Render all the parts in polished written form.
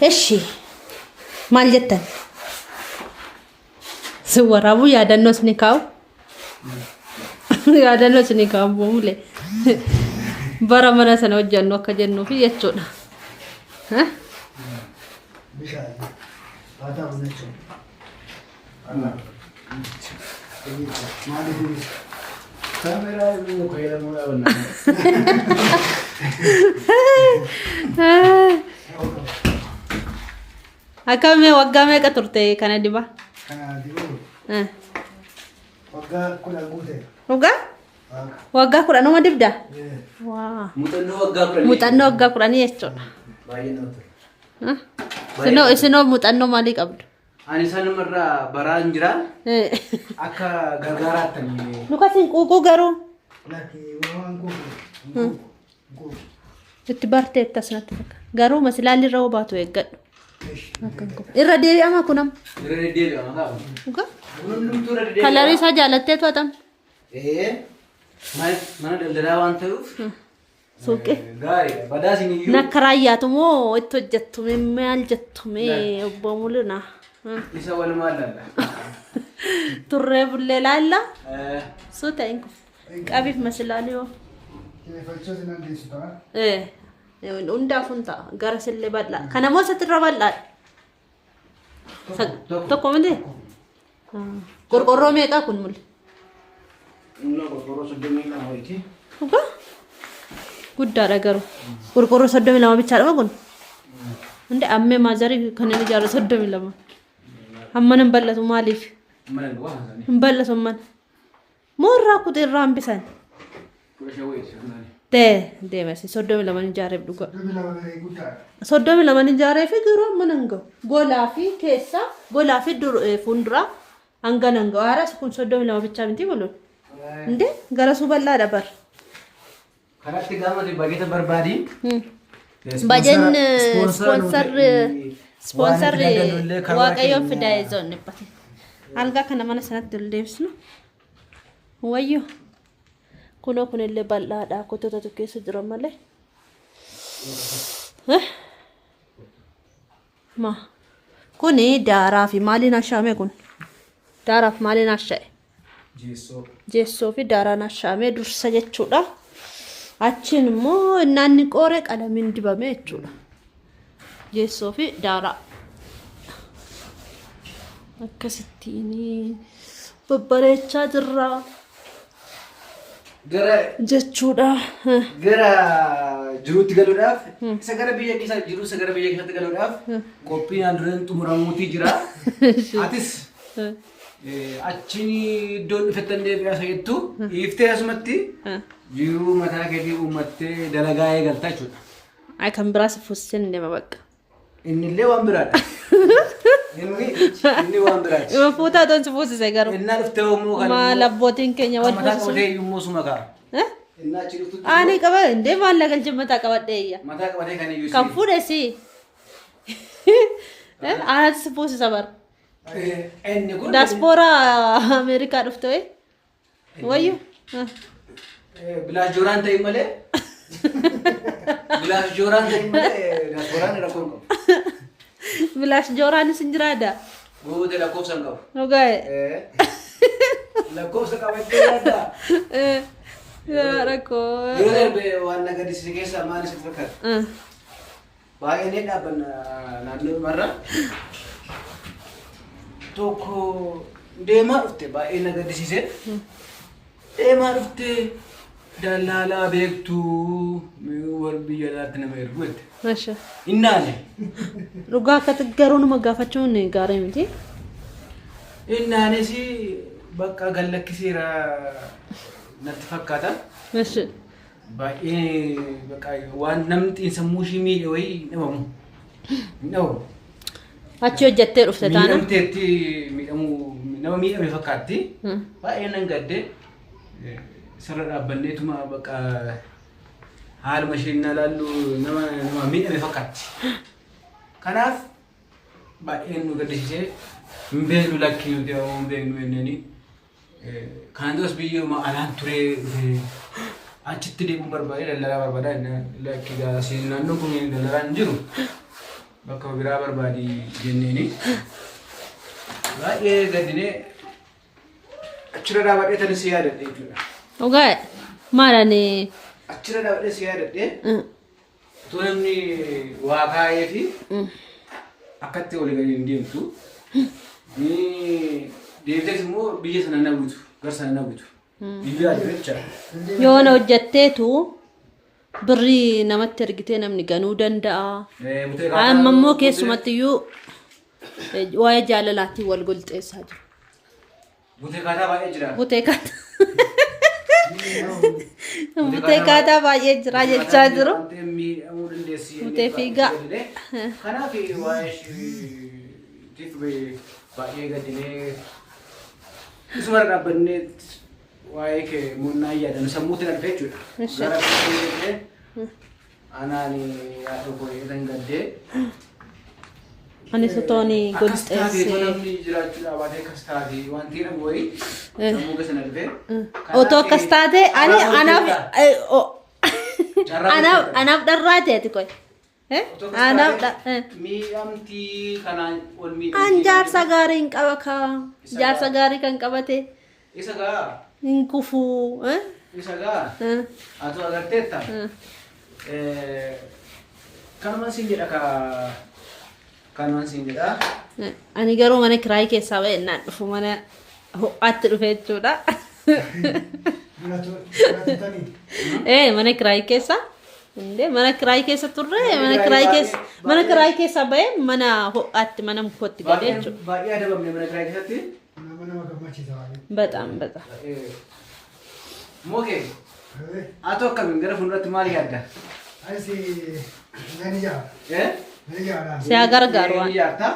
Eshi maal jettan? Sin waraabuu yaadannoo isin kaa'u. Yaadannoo isin kaa'u mulee. Bara mana sana hojjannu akka jennuufi jechuudha. Eh? Bishaan. Haa ta'u jechuudha. Maaliif Kaameraa immoo fayyadamuu dhaabannaa. Akkamii waggaa meeqa turte kana dibaa? Kana dibuu Eh. waggaa 10 guute. Dhugaa? Waaqa. Waggaa kudhanuma dibda? Eh. Waa. Muuxannoo waggaa 10. Muuxannoo waggaa 10 jechuudha. Baay'ee namatti tola. Eh? Isinoo isinoo muuxannoo maalii qabdu? Ani sanumarraa baraan jira. Eh. Akka gargaaraattani. Lukas hin quuquu garuu. Lakki waan quuqu. Hin quuqu. Itti barteetta asirratti fakkaata. Garuu masilaalli irra hoo baatu eeggadhu. Akka hin kufne. Irra deebi'ama kun amma. Irra deddeebi'ama kaa'u. Dhugaa? Hundumtuu irra deddeebi'ama. Kalarii isaa jaalattee to'atama. Ee. Mana daldalaa waan ta'uuf. Suuqii. Gaariidha. Badaa isin iyyuu. Nakka raayyaatu moo itti hojjettu mee maal jettu mee obbo Mul'ina. Isa walumaa laalla. Turree bullee laalla. Suuta hin kufu. Qabiif masilaalii hoo. Kireeffachuu sin dandeessu ta'a. Eh, hundaaf hun ta'a. Gara sillee bal'aa. Kana moo isatti irra bal'aadha? Tokko. Tokko miti? Qorqorroo meeqaa kun muli? Inni qorqorroo 32 wayiiti. Dhugaa? Guddaadha garuu. Qorqorroo 32 bichaadhuma kun? Hundi ammee maazarii kan inni ijaaru 32. Hamman hin bal'atu maaliif? Mana duwwaa haasa'anii. Hin bal'atu hamman. Moo irraa kute irraa hambisan? 15 wayiiti. Tee deema si 32 ijaareef dhugaa. 32 guddaadha. 32 ijaaree fi garuu amma nan gahu. Golaa fi keessa golaa fi fuulduraa hanga nan gahu. Haaras kun 32 bichaa miti buluun. Indee gara suu bal'aadha bar. Kanatti gaama bageeta barbaadi. Bajen sponsor waaqayyoon fidaa ezoon dhibbate. Algaa kana mana sanatti ol deebisnu. Wayyo. Kunoo kunillee bal'aadha. Kototatu keessa jira malee. Eh? Ma. Kuni daaraa fi maaliin ashaame kun? Daaraa fi maaliin asha'e? Jeessoo. Jeessoo fi daaraan ashaamee dursa jechuudha. Achiin immoo innaanni qooree qalamiin dibame jechuudha. Jeessoo fi daaraa. Akkasittiin babbareechaa jirra Gara jechuudha. gara jiruutti galuudhaaf isa gara biyya keessa jiru isa gara biyya keessatti galuudhaaf qophiin aan xumuramuutii jira. Atis achiin iddoon dhufettan deebi'aa isa jettu dhiiftee asumatti jiruu mataa keetii uummattee dalagaa eegalta jechuudha. Ay kan biraa si fuusiseen deema bakka. Innillee waan biraadha. Inni inni waan biraati. Ima fuutaa toon si fuusise garuu. Innaa dhuftee immoo kan Maal abbootiin keenya wal kan mataa fuusisu. qabatee iyyuu immoo suma ka'a. Eh? Innaa achi dhuftutti Ani qaba indee maal galche mataa qabadhee iyya. mataa qabatee kan iyyuu Kan fuudhe si. Eh? Anatu si fuusisa bar. Inni kun Daaspooraa Ameerikaa dhufte wayi. Wayyo. Bilaash jooraan ta'in malee. Bilaash jooraan ta'in malee daasporaan rakkoo hin qabu. Bilaash jooraanis hin jiraada. Guute lakkoofsa hin qabu. Dhugaa. Lakkoofsa qabattee yaadda. Rakkoo. Yeroo darbe waan na gaddisiise keessaa maal sitti fakkaata? Baay'ee ni dhaabbanna naannoo dhumarra. Tokko deemaa dhufte baay'ee na gaddisiise. Deemaa dhufte dallaalaa beektu warri biyya alaatti nama ergu jette. Masha. Innaane. Dhugaa akkatti garuu nama gaafachuun gaarii miti. Innaanis bakka gallakkiseera natti fakkaata. Masha. Baay'ee bakka waan namni xiinsammuu ishii miidhe wayii hin dhabamu. Hin dhabamu. Achi hojjettee dhufte taana. Miidhamteetti miidhamuu nama miidhame fakkaatti. Baay'ee nan gadde. Sarara dhaabbanneetuma bakka haaluma isheen na laallu nama nama miidhame fakkaatti. Kanaaf baay'een nu gaddisiisee hin beeknu lakkii nuti hin beeknu jenneeni. Kana duras biyyuma alaan turee dhufe achitti deemuun barbaade daldalaa barbaada. Lakki gaasii naannoo kun daldalaan hin jiru. Bakka biraa barbaadi jenneeni. Baay'ee gaddinee achirra dhaabadhee tani si yaadadhe jechuudha. Dhugaa maalani? Achirra dhaabadhee si yaadadhe. Otoo namni waa kaa'ee fi akkatti olii gadi hin deemtu. Deebitees immoo biyya sana na butu, gara sana na butu. Biyya yaaddu jechaadha. Yoona hojjetteetu birrii namatti ergitee namni ganuu danda'a. Amma immoo keessumattiyyuu waa'ee jaalalaatiin wal golxeessaa jiru. Butee kaataa baay'ee jira. Butee kaataa. Butee kaataa baay'ee jira jechaa jiru. Miidhamuu dandeessi. Butee fiigaa. Kanaaf waa'ee isheetiif baay'ee gaddinee isuma dhaabbannee waa'ee kee munnaa yaadan sammuutti na dhufe jechuudha. Gara kee anaan haadha koo eetan gaddee. Anis otoon Akkas taatee golxeessee. namni jiraachuu dhaabatee akkas taatee wanti jedhamu wayii sammuu keessa na dhufe. Otoo akkas taate ani anaaf Carraa anaaf hojjetaa. anaaf dharraa ta'e qoy. Anaaf Miidhamtii kanaan ol miidhamtii. An jaarsa gaarii hin qaba kaa. Jaarsa gaarii kan qabate Isa gaa hin kufuu. isa gaa atu agarteetta. Kanumaan siin jedha kaa kanumaan siin jedha. Ani garuu mana kiraayii keessaa ba'e naan dhufu mana ho'aatti dhufe jechuudha. Ee mana kiraayii keessa. Indee mana kiraayii keessa turre mana kiraayii keessa mana kiraayii keessaa ba'e mana ho'aatti mana mukootti galee jechuudha. Baay'ee adabamne mana kiraayii keessatti. Nama nama gammachiisa baay'ee. Bexaam bexaam. Mokee atu akkamiin gara fuulduratti maal yaadda? Anis nan ijaara. Nan ijaara. Si haa gargaaru waan. Ni ijaarta.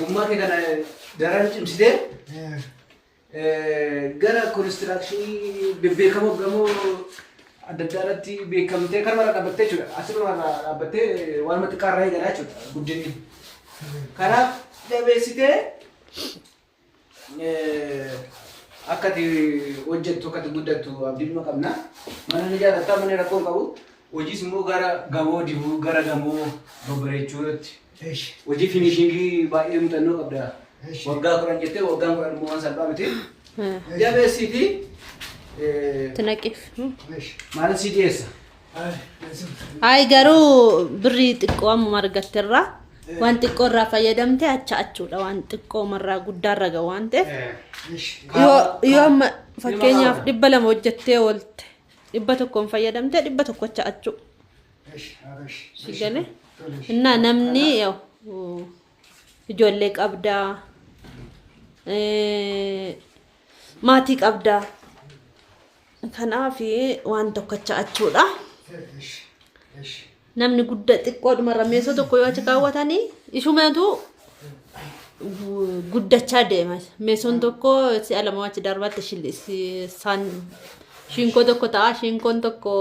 Ogummaa kee kana daran cimsitee gara konistiraakshinii bebbeekamoo gamoo adda addaa irratti beekamtee kanuma irra dhaabbattee jechuudha. Asirra dhaabbattee waanuma xiqqaa irraa eegalaa jechuudha guddinni. Kanaaf jabeessitee akka ati hojjettu akka ati guddattu abdiidhuma qabna. Mana ni ijaarratta manni rakkoo hin qabu. Hojiis immoo gara gamoo dibuu gara gamoo babbareechuu irratti. Hojii finishiingii baay'ee muuxannoo qabda. Waggaa 10 jettee waggaan 10 immoo waan salphaa miti. Jabeessiitii Itti naqiif. maalin sii dhiyeessa? Ayi garuu birrii xiqqoo ammuma argatterraa waan xiqqoo irraa fayyadamte acha achuudha waan xiqqoo marraa guddaarra gahu waan ta'eef. Yoo amma fakkeenyaaf 200 hojjettee oolte 100n fayyadamte 100 acha achuu. Si galee? Innaa namni yaw, ijoollee qabdaa maatii qabdaa kanaaf waan tokko acha achuudha. Namni guddaa xiqqoodhumarra meesoo tokko yoo achi kaawwatanii ishumatu guddachaa deema. Meesoon tokko si'a lama achi darbatte shinkoo tokko ta'a. Shinkoon tokko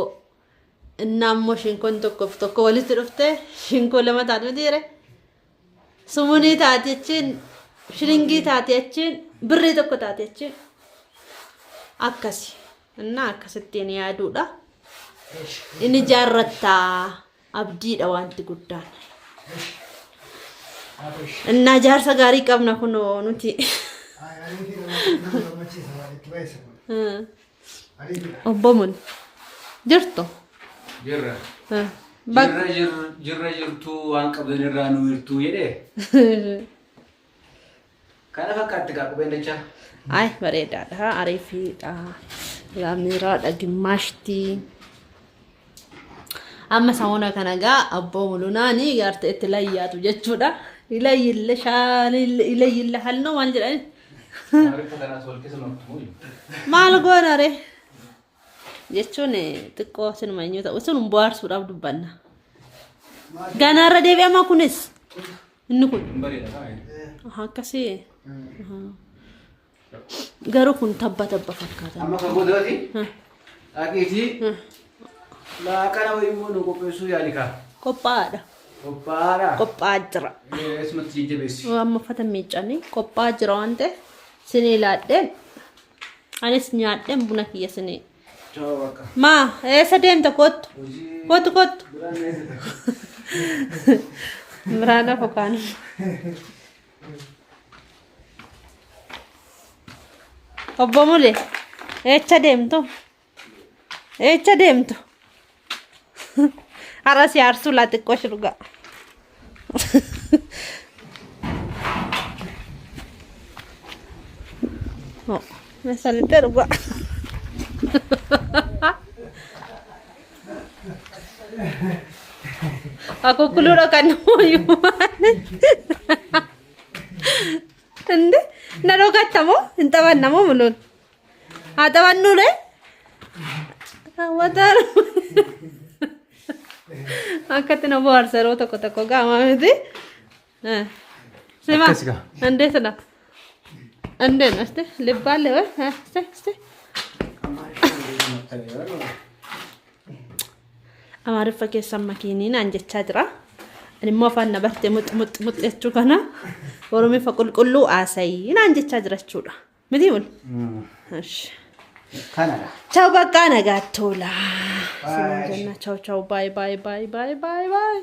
innaa immoo shinkoon tokkoof tokko walitti dhufte shinkoo lama taate miti jire. Sumunii taate jechuun shilingii taate jechuun birrii tokko taate jechuun akkasi. Innaa akkasittiin yaaduudha. Inni jaarrattaa abdiidha wanti guddaan. Innaa jaarsa gaarii qabna kunoo nuti. Obbo Mun jirtu? Jirra. Jirra jirra jirtuu waan qabdan irraa nu hirtuu jedhee. Kana fakkaatti kaa qubeen dachaa. Ay bareedaadha. Ariifiidha. Laamiiraadha. Gimmaashti. Amma samoona kana gaa abboo mulunaani gaarte itti layyaatu jechuudha. Ilayyille shaanille ilayyille halluu maal jedhani? Maarifa kanaas wal keessa maktu. Maal goona ree? Jechuun xiqqoo sinuma eenyu ta'u sun bohaarsuudhaaf dubbanna. Ganaarra deebi'ama kunis. Inni kun. Hin bareeda kaa. Aha, akkasii. Garuu kun tabba tabba fakkaata. Amma kan gootooti. Dhaqiitii laaqana wayii immoo nu qopheessuu yaali kaa. Qophaa'aadha. Qophaa'aadha. Qophaa'aa jira. Eessumatti jajjabeessi. Amma uffata miiccanii qophaa'aa jira waan ta'eef sinii laadheen anis nyaadheen buna kiyya sinii. Ciao bakka. Maa eessa deemta kottu Hojii kottu kottu. biraan eessa? Biraan hafu kaan. Obbo Mule, eecha deemtu? Eecha deemtu? Har'a si aarsuu laa xiqqoo shurgaa. Oh, me salite dhugaa. Akukkuluu dhokannu iyyuu maali? Inde na dhokatta moo hin taphanna moo muluun? Haa taphannuu ree? Hawwataan akkatti na bohaarsa yeroo tokko tokko gaamaa miti. Sima Akkas gaa. እንዴት ነው? እንዴት ነው? እስቲ ልባል ወይ እስቲ እስቲ Amaariffa keessan makiinii naan jechaa jira. Ani immoo afaan na barte mux mux mux jechuu kana Oromiffa qulqulluu haasayii naan jechaa jira jechuudha. Miti mul? Ishi. Kanadha. Ciao bakka nagaatti oola. Bye. Ciao ciao, bye bye bye bye bye bye.